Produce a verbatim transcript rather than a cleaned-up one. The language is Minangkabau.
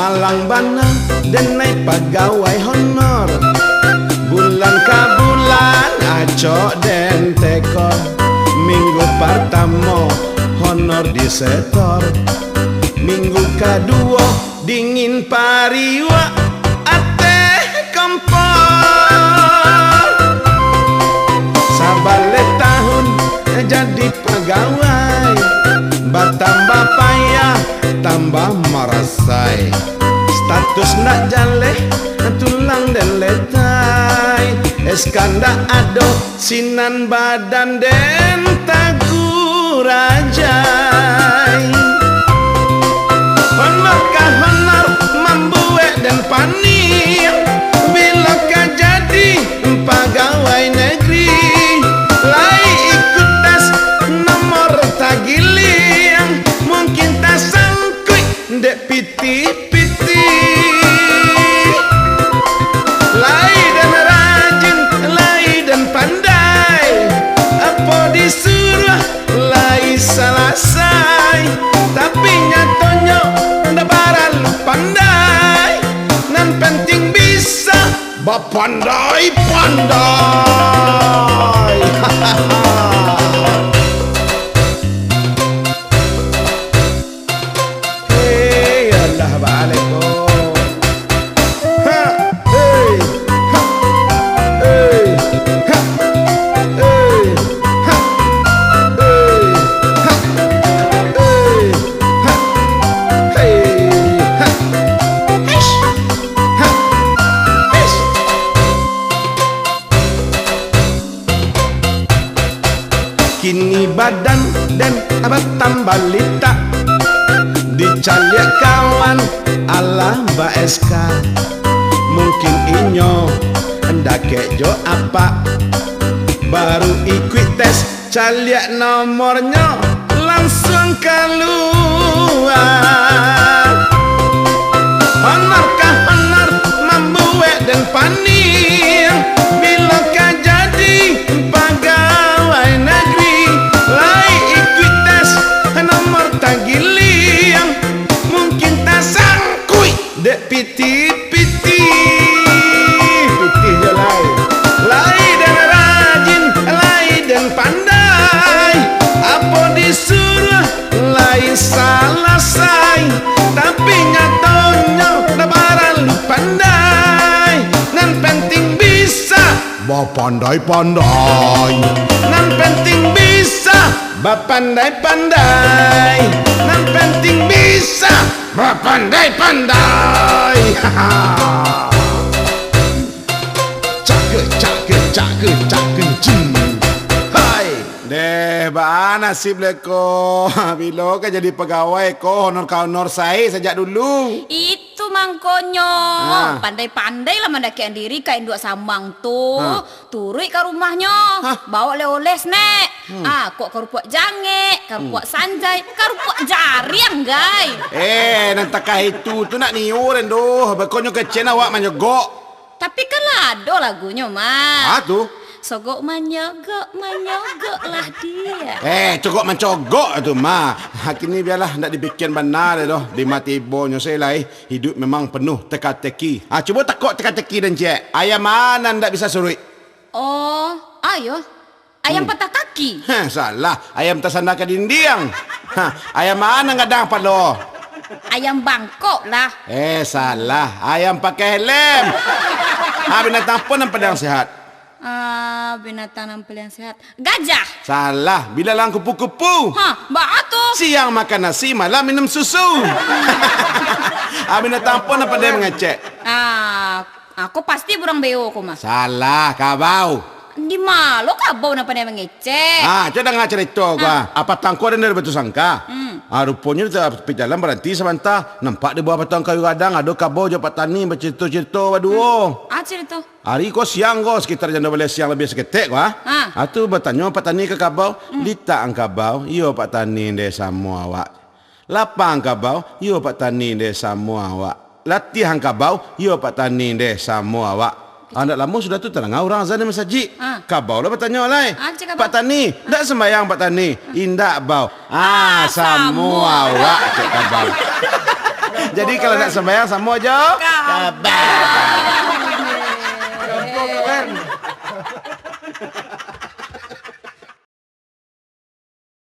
Alang bana den naiak pagawai honor. Bulan ka bulan acok den tekor. Minggu partamo honor disetor. Minggu kaduo dingin pariuak ateh kompor. Sabaleh tahun jadi pagawai, batambah payah, tambah marasai. Status ndak jaleh, tulang den letai. S K ndak ado, sinan badan den takurajai. Honor ka honor mambuek den paniang. Bilo ka jadi pagawai negeri, lai ikuik tes nomor tagiliang, mungkin tasangkuik dek pitih-pitih. Lai den rajin, lai den pandai, apo disuruah lai salasai. Tapi nyatonyo ndak baralu pandai, nan penting bisa bapandai-pandai. Hei, alah, baalek ko. Ha, hei, ha, hei, ha, hei, ha, hei, ha, hei, ha, hei, ha. Hish, ha, hish. Kini badan den batambah litak, dicaliak kawan alah ba-S K. Mungkin inyo dakek jo apak, baru ikuik tes, caliak nomornyo, langsuang kalua. Honor ka honor mambuek den paniang, bilo ka jadi pagawai nageri, lai ikuik tes nomor tagiliang, mungkin tasangkuik dek pitih-pitih. Pitih jo lai. Lai den rajin, lai den pandai, apo disuruah lai salasai. Tapi nyatonyo ndak baralu pandai, nan penting bisa bapandai-pandai. Nan penting bisa bapandai-pandai. Nan penting bisa bapandai-pandai. Cak ke, cak ke, cak ke, cak ke, cing. Hai. Deh, baa nasib le ko. Bilo ka jadi pagawai ko, honor ka honor sae sajak dulu. Itu mangkonyo. Ah. Pandai-pandai lah mandakekan diri ka induak samang tu. Ah. Turuik ka rumahnyo, hah? Baok oleh-oleh, Nek. Hmm. Ah, kok karupuak jangek, karupuak, hmm, sanjai, karupuak jariang, gai. Eh, nan takah itu tu nak niuran doh, bakonyo kecen awak manyogok. Tapi kan lah ado lagunyo, Mak. Ah, tu. Sogok manyogok, manyogok lah dia. Eh, cogok mancogok tu, Mak. Kini bialah, ndak dipikian bana deh doh, di mati ibonyo se lai. Hiduik memang penuh teka-teki. Ah, cubo takok teka-teki den ciek. Ayam ma nan ndak bisa suruik? Oh, ayo. Ayam, hmm, patah kaki. Heh, salah. Ayam tasanda ka dindiang. Ha, ayam ma nan gadang palo? Ayam bangkok lah. Eh, salah. Ayam pakai helem. Ha, binatang apo nan paliang sehat? Ah, binatang nan paliang sehat. Gajah. Salah, bilalang kupu-kupu. Ha, baa tu? Siang makan nasi, malam minum susu. Ah, binatang apo nan pandai mangecek? Ah, ah, ko pasti burang beo ko mah. Salah, kabau. Di ma lo kabau nan pandai mangecek? Ah, cubo danga carito ko, ah. Ah, patang ko ado dari Batusangka. Hmm. Ah, ruponyo di tapi jalan baranti sabanta. Nampak di bawah batang kayu gadang ado kabau jo Pak Tani bacarito-carito baduo. Hmm. Ah, carito. Ari ko siang ko, sekitar jam duo baleh siang labiah saketek ko, ah. Ah. Ah, tu batanyo Pak Tani ka kabau, hmm, "Litak ang kabau?" "Iyo, Pak Tani, ndeh samo awak." "Lapang ang kabau?" "Iyo, Pak Tani, ndeh samo awak." "Latiah ang kabau?" "Iyo, Pak Tani, ndeh samo awak." Ah, ndak lamo sudah tu tadanga urang azan di masajik. Ah. Kabau lah batanyo lai. Ah, cek kabau. "Pak Tani, ndak sumbayang, Pak Tani?" "Indak, Bau." "Ah, ah, samo, samo awak," cek kabau. Jadi kalau nak sembahyang samo jo Ka'bah. Ka'bah.